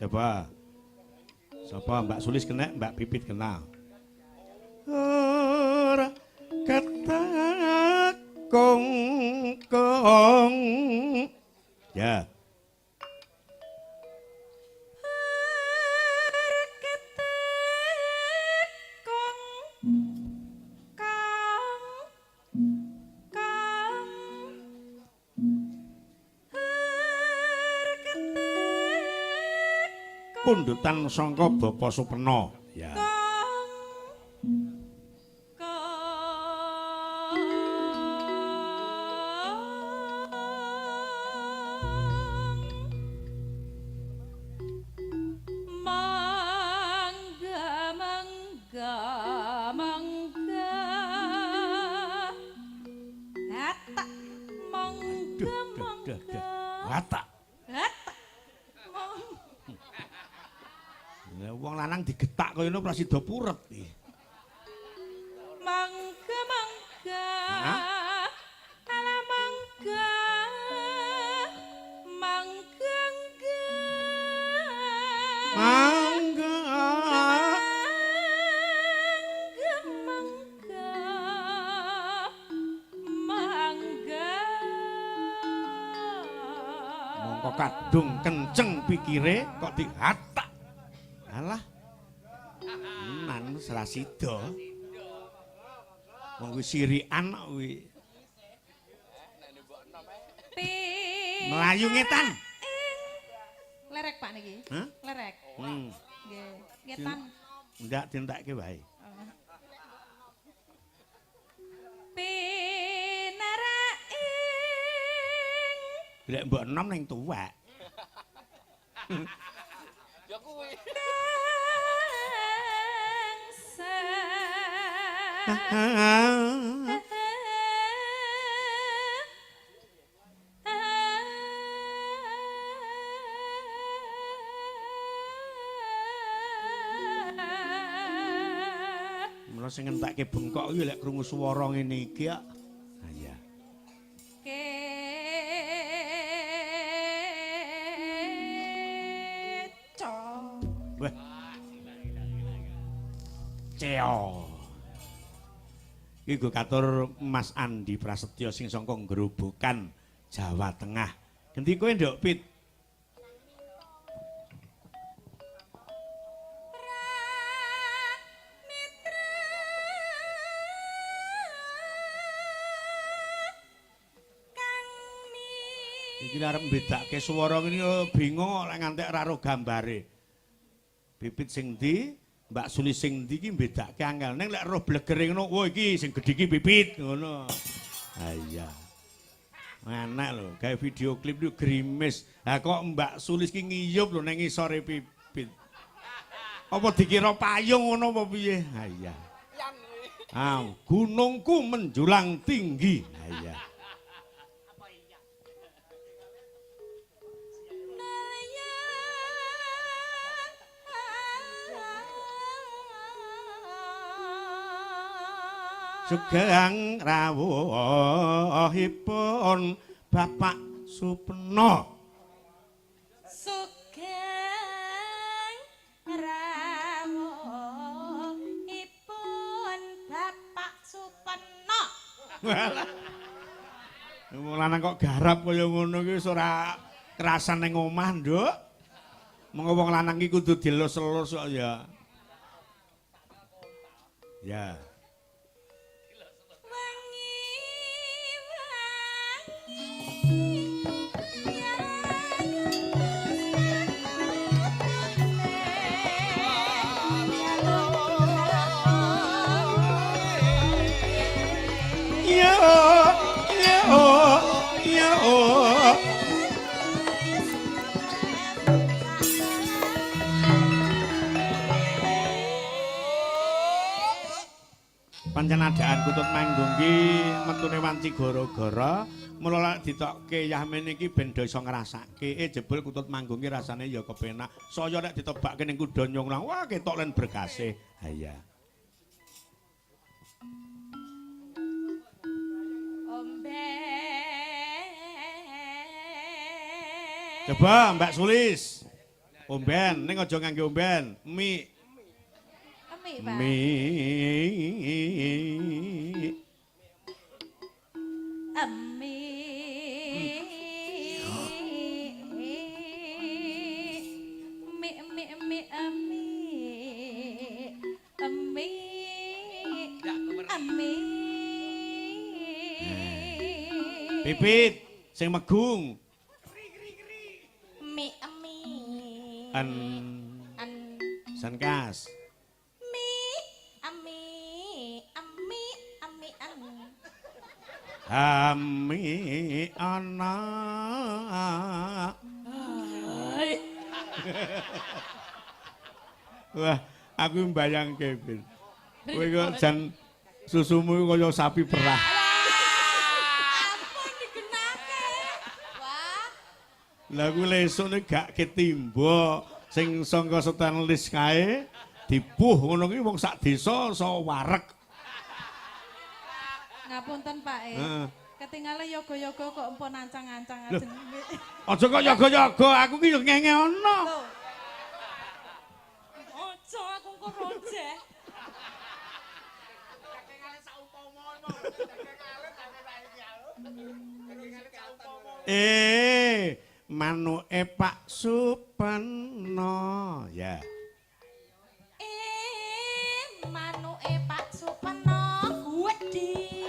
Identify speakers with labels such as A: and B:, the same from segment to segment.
A: Coba. Sapa Mbak Sulis kena, Mbak Pipit kena. Ora ketakung kong. Ya. Pundutan sangka Bapak Supena. Ya.
B: Mangga mangga mangga. Hatak mangga mangga.
A: Watak.
B: Hatak.
A: Wong lanang digetak kaya ngono prasida puret iki.
B: Mangga mangga. Ala mangga. Mangga
A: mangga.
B: Mangga mangga.
A: Mongko kadung kenceng pikire kok dihatak. Alah. Nan serasida. Wong kuwi sirikan kok kuwi. Melayu ngetan.
B: Lerek Pak niki.
A: Hah?
B: Lerek. Nggih. Ngetan.
A: Ndak dientekke wae.
B: Pinaraing.
A: Lek mbok enom ning tuwek.
C: Ya kuwi.
A: Mula sing ngentekke bengkok iki lek krungu swara ngene iki kok. Ha iya.
B: Keco.
A: Wah. Ceo. Iki nggo katur Mas Andi Prasetyo sing saka Grobogan, Jawa Tengah. Genti kowe Nduk Pit. Iki arep mbedake swara ngene yo bingung kok lek ngantek ora ro gambare. Pipit sing ndi, Mbak Sulis sing ndi iki mbedake angel. Ning lek roh blegere ngono, wah iki sing gedhe iki Pipit ngono. Ha iya. Enak lho, gawe video klip itu grimis. Lah kok Mbak Sulis ki ngiyup lho ning ngisore Pipit. Apa dikira payung ngono apa piye? Ha iya. Ah, gunungku menjulang tinggi. Ha iya. Sugeng rawuhipun Bapak Supeno.
B: Sugeng rawuhipun Bapak Supeno.
A: Walah. Wong lanang kok garap kaya ngono iki wis ora kerasan ning omah, Nduk. Mengko wong lanang iki kudu dilus-elus kok ya. Ya. Yo yo yo. Pancen adaan kutut manggung ki metune wanci gara-gara mula lek ditokke Yahmin iki ben do iso ngrasake jebul kutut manggung ki rasane ya kepenak. Saya nek ditebakke ning kuda nyong wah ketok len berkase. Ha iya. Coba Mbak Sulis. Omben, ning aja ngangge omben. Mi.
B: Emi, Pak.
A: Mi.
B: Emi. Mi mi mi emi. Emi. Emi.
A: Pipit sing megung.
B: Mi emi.
A: En
B: An
A: sankas.
B: mi ami ami ami an.
A: Ami ana. Wah, aku mbayangke, Pit. Kowe kok jan susumu iku kaya sapi perah.
B: Ampun digenake. Wah.
A: Lah kuwi lesuk gak ketimba sing sangka stainless kae dipuh ngono kuwi wong sak desa iso wareg.
B: Ngapunten Pak e.
A: Heeh.
B: Ketinggalan yoga-yoga kok empun ancang-ancang
A: Loh.
B: ajeng.
A: Aja kok yoga-yoga, aku ki yo ngenge ana.
B: Lho. Ojo aku engko rojeh.
A: Manuke Pak Supeno. Ya.
B: Manuke Pak Supeno gedhi.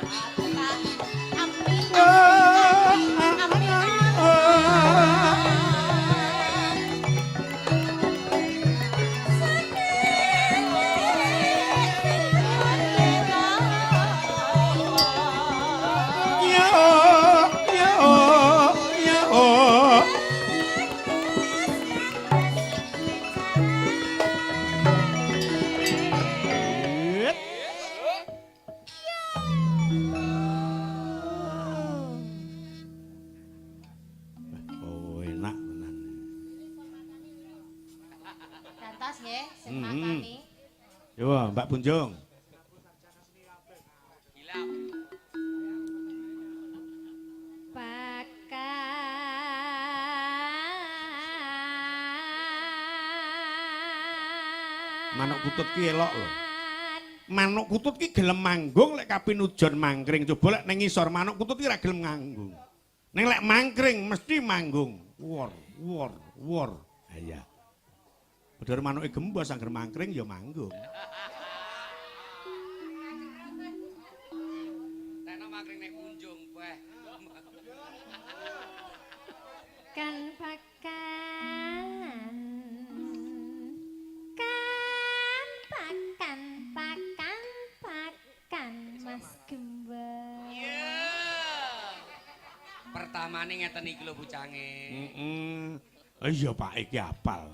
B: Aku tak ami ami ami.
A: Ya oh, ya oh, ya oh. Oh, enak tenan.
B: Gantos nggih, sing
A: Hmm.
B: matani.
A: Yo, Mbak Punjung. Manuk kutut ki elok lho. Manuk kutut ki gelem manggung lek kapinujon mangkring. Coba lek ning ngisor manuk kutut ki ora gelem manggung. Ning lek mangkring mesti manggung. Wor, wor, wor. Ha iya. Padahal manuke gembos angger mangkring ya manggung.
C: Tekno mangkring nek kunjung, beh.
D: Kan pakan. Kan pakan pakan pakan Mas Gembos.
C: Pertamane ngeten iki lho bucange.
A: Heeh. Iya Pak iki apal.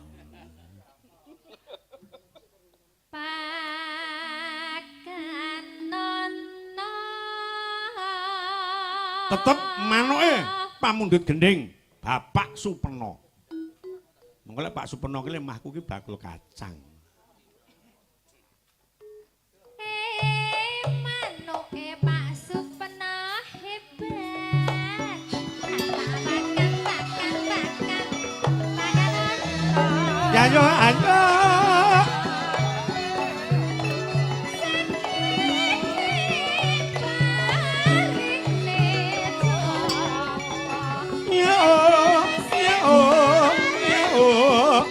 D: Pakan nono.
A: Tetep manuke pamundhut gending Bapak Supeno. Mengko lek Pak Supeno ki lemahku ki bakul kacang.
D: Manuke Pak Supeno hebat. Pakan pakan pakan pakan nono.
A: Ya yo ayo. Ya oh, ya oh, ya oh.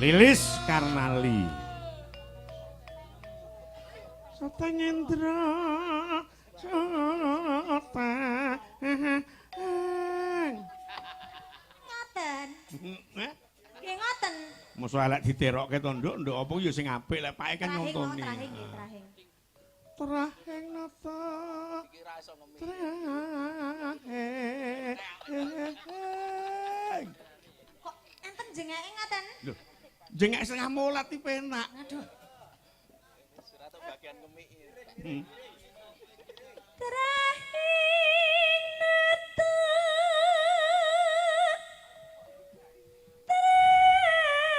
A: Lilis Karnali. Sotangendra sotang.
B: Ngoten. Nggih ngoten.
A: Musuh elek diterokke to nduk, nduk apa ya sing apik lek pake kan
B: Trahing
A: nyontoni.
B: trahing nggih, trahing.
A: Trahing nata. Trahing.
B: Kok enten jengeke ngoten?
A: Lho, jengek setengah molat iki penak.
B: Aduh.
A: Hmm.
B: Trahing nata. Trahing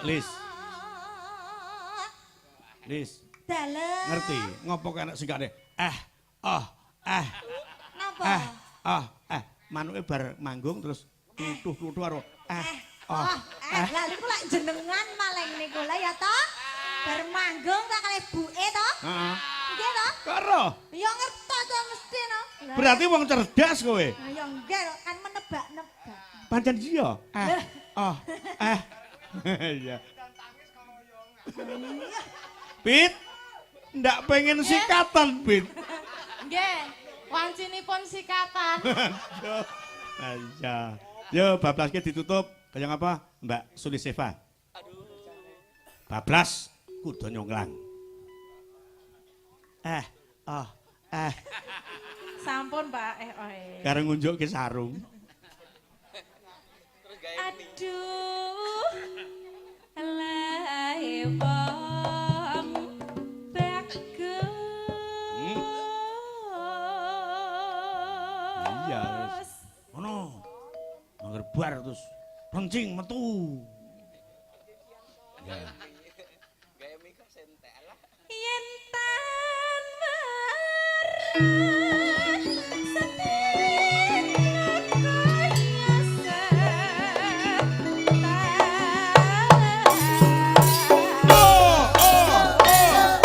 A: Lis. Lis,
B: Dalem.
A: Ngerti ngopo kok enak singkate? Eh, oh, eh,
B: Napa?
A: eh, oh, eh. Manuke bar manggung terus klutuh-klutuh karo eh, oh,
B: Oh, eh, lah niku lak jenengan maleng niku lah ya toh. Bar manggung tak kalih buke toh.
A: Heeh.
B: Nggih toh?
A: Karo.
B: Ya ngertos to mesti no. Lah,
A: Berarti wong cerdas kowe.
B: Lah ya nggih kok, kan menebak-nebak.
A: Pancen iya. Eh, oh, eh. Iya. Pit, ndak pengen sikatan, Pit.
E: Nggih, wancinipun sikatan.
A: Iya. Yo, bablaske ditutup. Kaya ngapa? Mbak Suliseva. Bablas kuda nyonglang. Eh, oh, eh.
E: Sampun, Pak. Eh, oh, eh.
A: Karo ngunjukke sarung.
E: Aduh. Lae wong bagus.
A: Iya, wis. Ngono. Angger bar terus plencing metu. Ya.
E: Yen tan marang setia kaya setan.
A: Oh, oh, oh, Kuda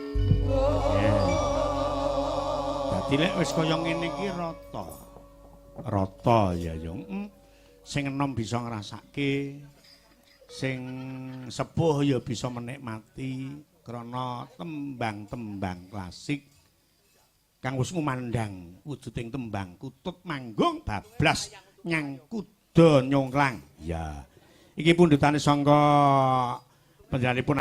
A: nyongklang. Dadi lek wis kaya ngene iki rata. Rata ya ya. Sing enom bisa ngrasake, sing sepuh ya bisa menikmati krana tembang-tembang klasik kang wis ngumandhang wujuding tembang kutut manggung bablas nyang kuda nyongklang. Ya. Iki pundhutane sangka panjenenganipun.